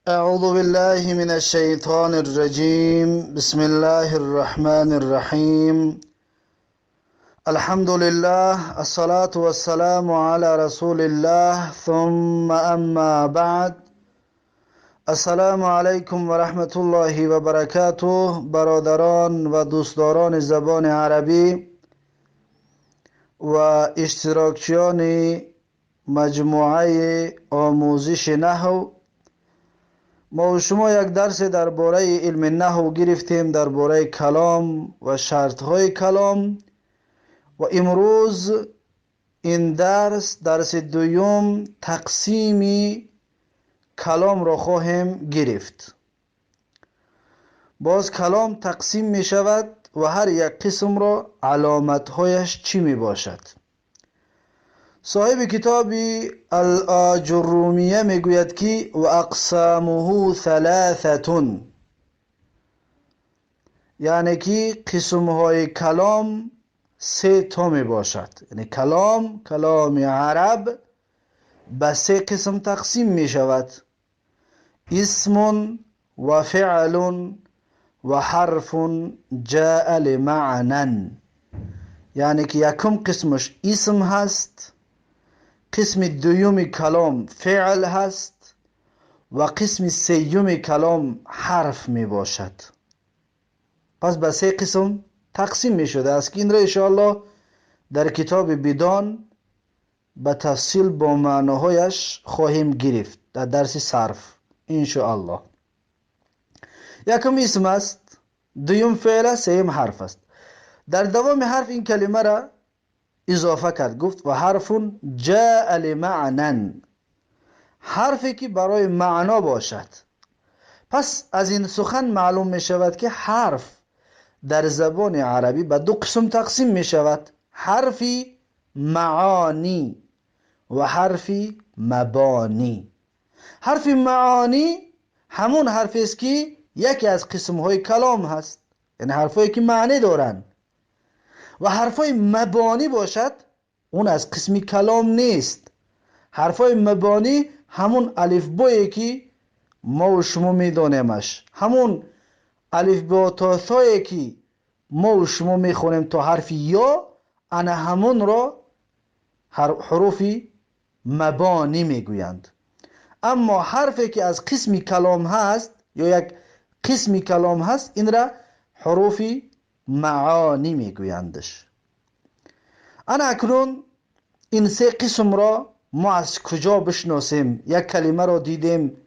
أعوذ بالله من الشيطان الرجيم. بسم الله الرحمن الرحيم. الحمد لله، الصلاة والسلام على رسول الله، ثم أما بعد. السلام علیکم و رحمت الله و برکاته. برادران و دوستداران زبان عربی و اشتراکچیان مجموعه آموزش نحو، ما و شما یک درس درباره علم نحو گرفتیم، درباره کلام و شرطهای کلام، و امروز این درس، درس دوم، تقسیم کلام را خواهیم گرفت. باز کلام تقسیم می شود و هر یک قسم را علامتهایش چی می باشد. صاحب کتاب الآجرومیه می گوید که و اقسامه ثلاثة، یعنی که قسم های کلام سه تا می باشد. یعنی کلام، کلام عرب به سه قسم تقسیم می شود: اسم و فعل و حرف جاء لمعنى. یعنی که یکم قسمش اسم هست، قسم دوم کلام فعل هست و قسم سیوم کلام حرف می باشد. پس به سه قسم تقسیم می شده است که این را انشاءالله در کتاب بدان به تفصیل با معناهایش خواهیم گرفت در درس صرف انشاءالله. یکم اسم است، دوم فعل است، سیم حرف است. در دوام حرف این کلمه را اضافه کرد، گفت و حرف جاء لمعنى، حرفی که برای معنا باشد. پس از این سخن معلوم می شود که حرف در زبان عربی به دو قسم تقسیم می شود: حرفی معانی و حرفی مبانی. حرف معانی همون حرفی است که یکی از قسم های کلام هست، یعنی حرفایی که معنی دارند. و حرفای مبانی باشد، اون از قسم کلام نیست. حرفای مبانی همون الفبایی که ما و شما میدانیمش، همون الفبا تا ثایی که ما و شما میخونیم تا حرف یا، انا همون را حروف مبانی میگویند. اما حرفی که از قسم کلام هست یا یک قسم کلام هست، این را حروف معانی میگویندش. انا اکنون این سه قسم را ما از کجا بشناسیم؟ یک کلمه را دیدیم،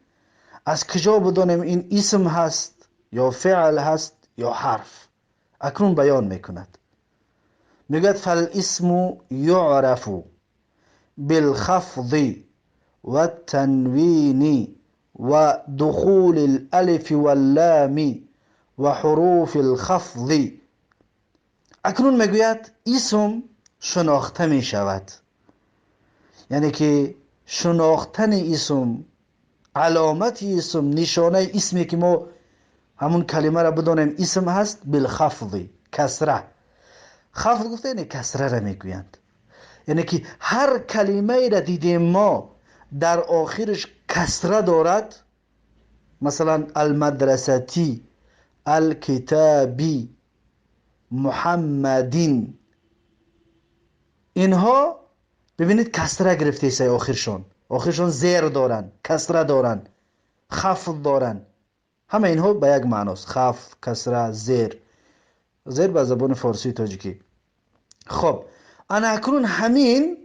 از کجا بدانیم این اسم هست یا فعل هست یا حرف؟ اکنون بیان میکند، میگوید فالاسم یعرف بالخفض والتنوین ودخول الالف واللام و حروف الخفض. اکنون میگوید اسم شناخته می شود، یعنی که شناختن اسم، علامت اسم، نشانه اسمی که ما همون کلمه را بدانیم اسم هست، بالخفض، کسره. خفض گفته یعنی کسره را میگویند، یعنی که هر کلمه را دیدیم ما در آخرش کسره دارد، مثلا المدرستی، الکتابی، محمدین، اینها ببینید کسره گرفته ایسای آخرشون، آخرشون زیر دارن، کسره دارن، خفض دارن. همه اینها به یک معناست: خفض، کسره، زیر. زیر به زبان فارسی تاجیکی. خب، انا اکنون همین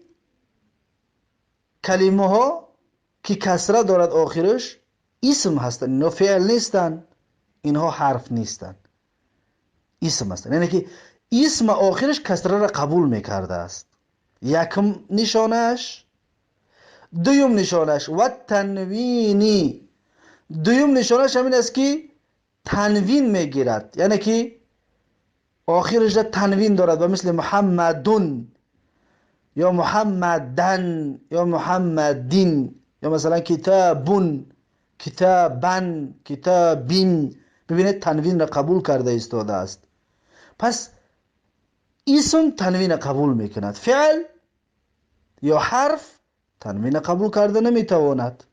کلمه ها که کسره دارد آخرش اسم هستن، اینها فعل نیستن، اینها حرف نیستن، اسم هستن. یعنی که اسم آخرش کسره را قبول میکرده است، یکم نشانش. دوم نشانش و تنوینی، دوم نشانش همین است که تنوین میگیرد، یعنی که آخرش تنوین دارد و مثل محمدون یا محمدن یا محمدین یا مثلا کتابون، کتابن، کتابین. ببینید تنوین را قبول کرده ایستاده است. پس اسم تنوین قبول میکند، فعل یا حرف تنوین قبول کرده نمیتواند.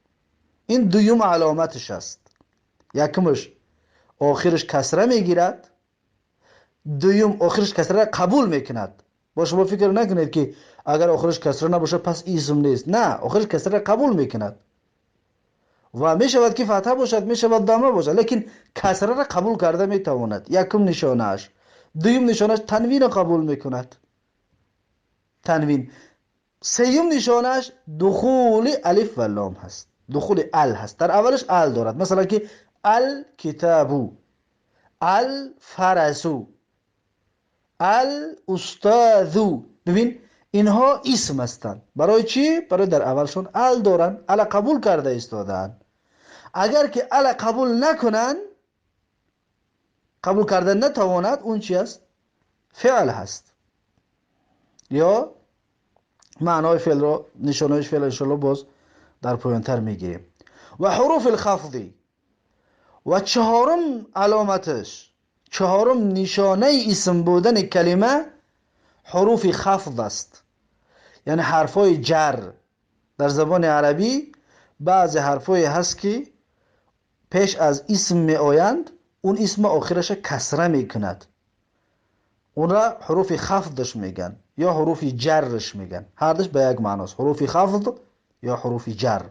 Ин дуюм аломаташ аст. Якумаш, охираш касра мегирад. Дуюм, охираш касра қабул мекунад. Бо шумо фикр накунед, ки агар охираш касра набошад, пас исм нест. На, охираш касра қабул мекунад ва мешавад, ки фатҳа бошад, мешавад дама бошад, лекин касраро қабул карда метавонад. Якум нишонааш. Дуюм нишонааш, танвинро қабул мекунад, танвин. Сеюм нишонааш, духули алиф ва лом ҳаст, духули ал ҳаст, дар аввалаш ал дорад. Масалан, ки алкитабу, алфарасу, алустазу. Бибин, инҳо исм ҳастанд. Барои чӣ? Барои дар аввалшон ал доранд, ала қабул карда истодаанд. Агар ки ала қабул накунанд, қабул карда натавонад, он чи аст? Феъл ҳаст ё маънои феълро, нишонаи феъл иншоалло боз дар поёнтар мегирем. Ва ҳуруфи лхафзи. Ва чаҳорум аломаташ, чаҳорум нишонаи исм будани калима ҳуруфи хафз аст, яъне ҳарфҳои ҷар. Дар забони арабӣ баъзе ҳарфҳое ҳаст, ки пеш аз исм меоянд, он исма охираша касра мекунад. Онра ҳуруфи хафдаш мегӯянд ё ҳуруфи ҷарраш мегӯянд, ҳардаш ба як маъност, ҳуруфи хафд ё ҳуруфи ҷар.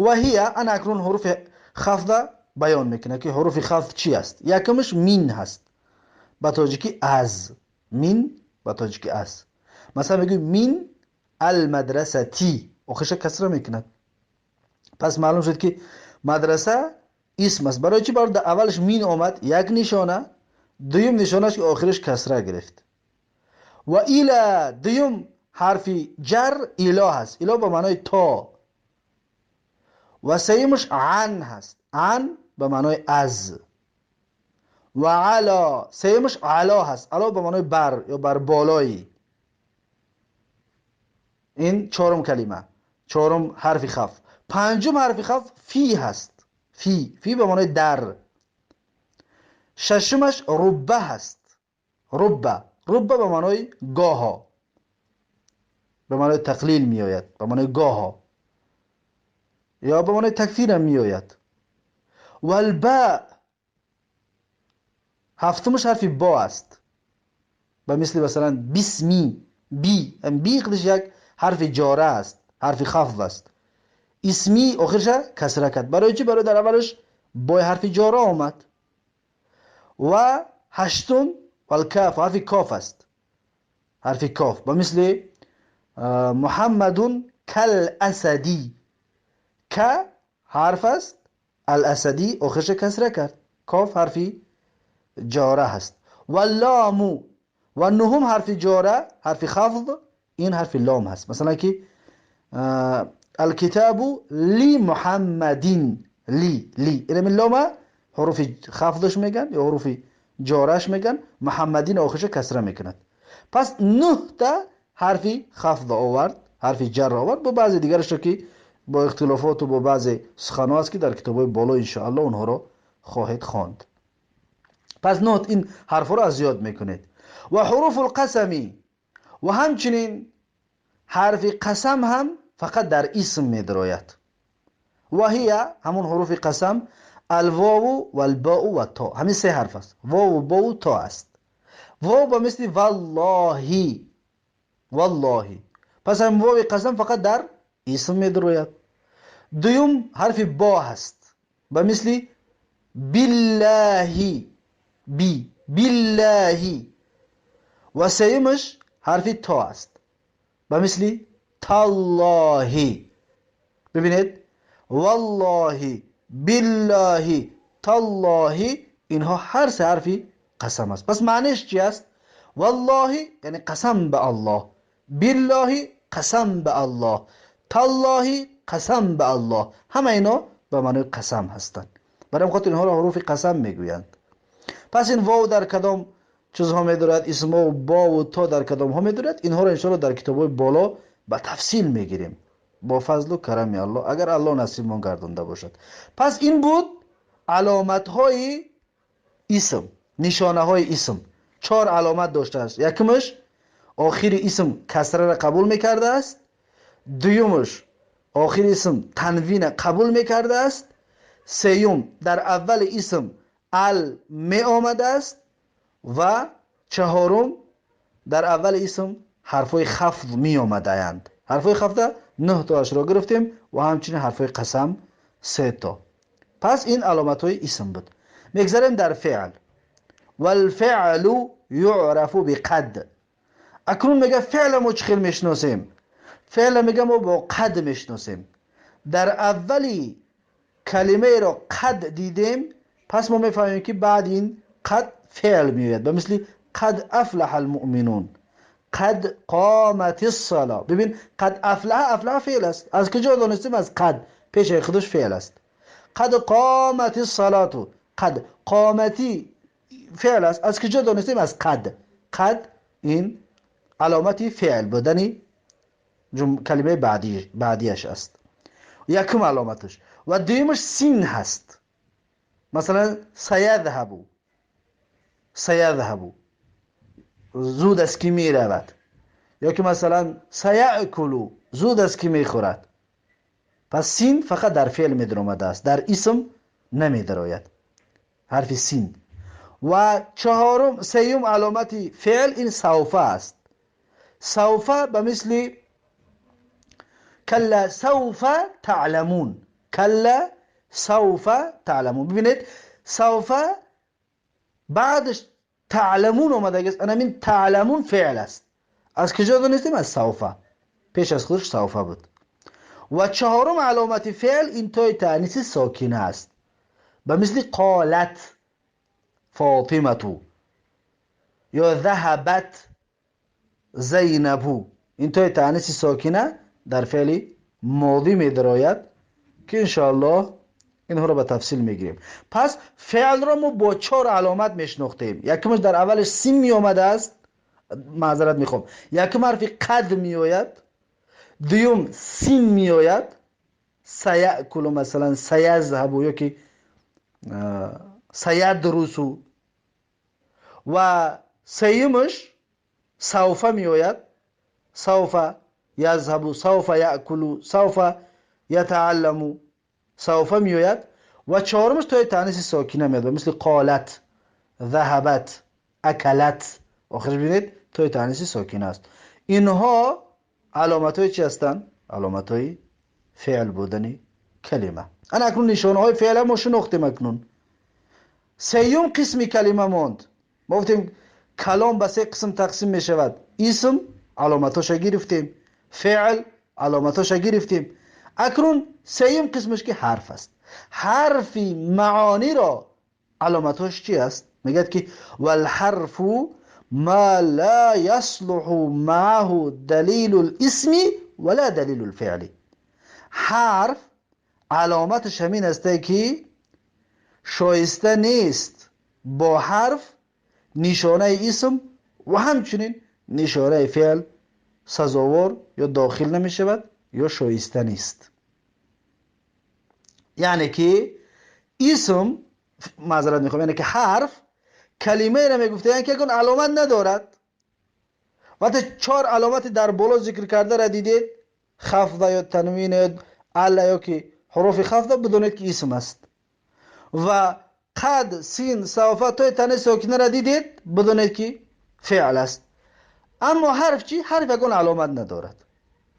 Ва ҳия, ана акнун ҳуруфи хафда баён мекунад, ки ҳуруфи хафд чи аст. Якумаш мин ҳаст, ба тоҷикӣ аз. Мин ба тоҷикӣ аз. Масалан, мегӯем мин алмадрасати, охирша касра мекунад. Пас маълум шуд, ки мадраса исм аст. Барои чӣ? Барои дар аввалаш мин омад, як нишона. Дуюм нишонаш, ки охираш касра гирифт. Ва ила, дуюм ҳарфи ҷар ило ҳаст, ило ба маънои то. Ва сеюмаш ан ҳаст, ан ба маънои аз. Ва ало, сеюмаш ало ҳаст, ало ба маънои бар ё бар болои. Ин чорум калима, чорум ҳарфи хафд. Панҷум ҳарфи хафд фи ҳаст, фи, фи ба маънои дар. Шашумаш рубба ҳаст, рубба, рубба ба маънои гоҳо, ба маънои тақлил меояд, ба маънои гоҳо ё ба маънои такфирам меояд. Валба, ҳафтумаш ҳарфи бо аст, ба мисли масалан бисми, би, би худаш як ҳарфи ҷора аст, ҳарфи хафз аст. Исми охирша касра кард. Барои чӣ? Барои дар аввалаш бои ҳарфи ҷора омад. Ва ҳаштум валкаф, ҳарфи коф аст, ҳарфи коф, ба мисли муҳаммадун кал асадӣ. Ка ҳарф аст, аласадӣ охирша касра кард, коф ҳарфи ҷора ҳаст. Ва лому, ва нуҳум ҳарфи ҷора, ҳарфи хафз, ин ҳарфи лом ҳаст. Масалан, ки алкитабу ли муҳаммадин, ли, ли, инами лома ҳуруфи хафдаш меган ё ҳуруфи ҷораш меган. Муҳаммадин охирша касра мекунад. Пас нӯҳта ҳарфи хафд овард, ҳарфи ҷар овард, бо баъзе дигарашро, ки бо ихтилофоту бо баъзе суханҳо аст, ки дар китобҳои боло иншоалло онҳоро хоҳед хонд. Пас нӯҳ ин ҳарфҳоро аз ёд мекунед. Ва ҳуруфу лқасами, ва ҳамчунин ҳарфи қасам ҳам фақат дар исм медарояд. Ва ҳия, ҳамун ҳуруфи қасам, алвову валбоу ва то, ҳамин се ҳарф аст, вову, боу, то аст. Вов ба мисли валлоҳи, валлоҳи. Пас ҳамин вови қасам фақат дар исм медарояд. Дуюм ҳарфи бо ҳаст, ба мисли биллаҳи, би, биллаҳи. Ва сеюмаш ҳарфи то аст, ба мисли таллоҳи. Бибинед, валлоҳи, биллоҳи, таллоҳи, инҳо ҳар се ҳарфи қасам аст. Пас маънеш чи аст? Валлоҳи яъне қасам ба Аллоҳ, биллоҳи қасам ба Аллоҳ, таллоҳи қасам ба Аллоҳ. Ҳама ино ба маънои қасам ҳастанд. Барои хотир инҳоро ҳуруфи қасам мегӯянд. Пас ин вов дар кадом чизҳо медорад, исмову бову то дар кадомҳо медорад, инҳоро иншоалло дар китобҳои боло ба тафсил мегирем, бо фазлу карами Аллоҳ, агар Аллоҳ насибмон гардонда бошад. Пас ин буд аломатҳои исм, нишонаҳои исм. Чор аломат доштааст. Якумаш, охири исм касраро қабул мекардааст. Дуюмаш, охири исм танвин қабул мекардааст. Сеюм, дар аввали исм ал меомадааст ва чаҳорум, дар аввали исм ҳарфҳои хафз меомадаанд. Ҳарфҳои хафза 9 тоашро гирифтем ва ҳамчунин ҳарфҳои қасам 3 то. Пас ин аломатҳои исм буд. Мегзарем дар феъл. Валфеълу юърафу биқад. Акнун мега феъла мо чӣ хел мешиносем? Феъла мега мо бо қад мешиносем. Дар аввали калимаеро қад дидем, пас мо мефаҳмем, ки баъди ин қад феъл меояд. Ба мисли қад афлаҳа алмуъминун, қад қомат иссала. Бибин, қад афлаҳа, афлаҳа феъл аст. Аз куҷо донистем? Аз қад, пешаи худаш феъл аст. Қад қомат иссалату, қад қомати феъл аст. Аз куҷо донистем? Аз қад. Қад ин аломати феъл будани калимаи баъдиаш аст, якум аломаташ. Ва дуюмаш син ҳаст. Масалан, саядҳабу, саядҳабу, зуд аст ки меравад, ё ки масалан саяъкулу, зуд аст ки мехӯрад. Пас син фақат дар феъл медаромадааст, дар исм намедарояд ҳарфи син. Ва чаҳорум, сеюм аломати феъл ин савфа аст. Савфа ба мисли калла савфа таъламун, калла савфа таъламун. Бибинед, савфа баъдаш таъламун омадагист. Анамин таъламун феъл аст. Аз куҷо донистем? Аз савфа, пеш аз худаш савфа буд. Ва чаҳорум аломати феъл ин тои таъниси сокина аст. Ба мисли қолат фотимату ё заҳабат зайнабу. Ин тои таъниси сокина дар феъли модӣ медарояд, ки иншоаллоҳ инҳоро ба тафсил мегирем. Пас феълро мо бо чор аломат мешинохтем. Якумаш дар аввалаш син меомадааст, маъзарат мехоҳам, якум ҳарфи қад меояд, дуюм син меояд, саякулу масалан, саязҳабу ё ки саядрусу, ва сеюмаш савфа меояд, савфа язҳабу, савфа яъкулу, савфа ятаалламу, савфа меояд. Ва чаҳорумаш тои таъниси сокина меояд, мисли қолат, заҳабат, акалат. Охираш бибинед, тои таъниси сокина аст. Инҳо аломатҳои чи ҳастанд? Аломатҳои феъл будани калима. Ана акнун нишонаҳои феъла мо шинохтем. Акнун сеюм қисми калима монд. Мо гуфтем, калом ба се қисм тақсим мешавад. Исм аломатҳоша гирифтем, феъл аломатҳоша гирифтем, акнун сеюм қисмаш ки ҳарф аст. Ҳарфи маониро аломатҳош чи аст? Мегӯяд ки валҳарфу ма ла яслуҳу маъаҳу далилу лисми вала далилу лфеъли. Ҳарф аломаташ ҳамин асте, ки шоиста нест бо ҳарф нишонаи исм ва ҳамчунин нишонаи феъл сазовор ё дохил намешавад ё шоиста нест. Яъне ки исм, маъзарат мехоҳам, яъне ки ҳарф калимаеро мегуфтаянд, ки ягон аломат надорад. Вақте чор аломати дар боло зикр кардаро дидед, хафза ё танвин ё алла ё ки ҳуруфи хафза, бидонед, ки исм аст. Ва қад, син, савфа, тои таъниси сокинаро дидед, бидонед, ки феъл аст. Аммо ҳарф чӣ? Ҳарф ягон аломат надорад.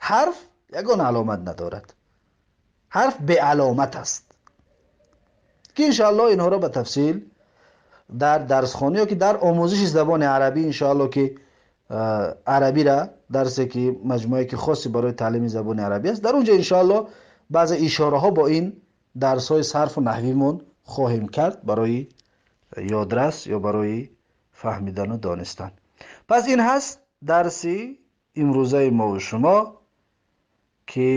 Ҳарф ягон аломат надорад, ҳарф беаломат аст, ки иншоаллоҳ инҳоро ба тафсил дар дарсхона ё ки дар омӯзиши забони арабӣ, иншоаллоҳ, ки арабира дарсе ки маҷмӯае ки хосе барои таълими забони арабӣ аст, дар он ҷо иншоаллоҳ баъзе ишораҳо бо ин дарсҳои сарфу наҳвимон хоҳем кард барои ёдрас ё барои фаҳмидану донистан. Пас ин ҳаст дарси имрӯзаи мову шумо, ки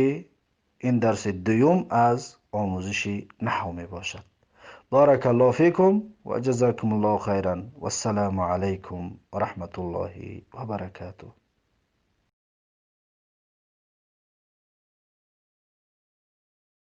ин дарси дуюм аз омӯзиши наҳв мебошад. بارك الله فيكم وجزاكم الله خيرا، والسلام عليكم ورحمة الله وبركاته.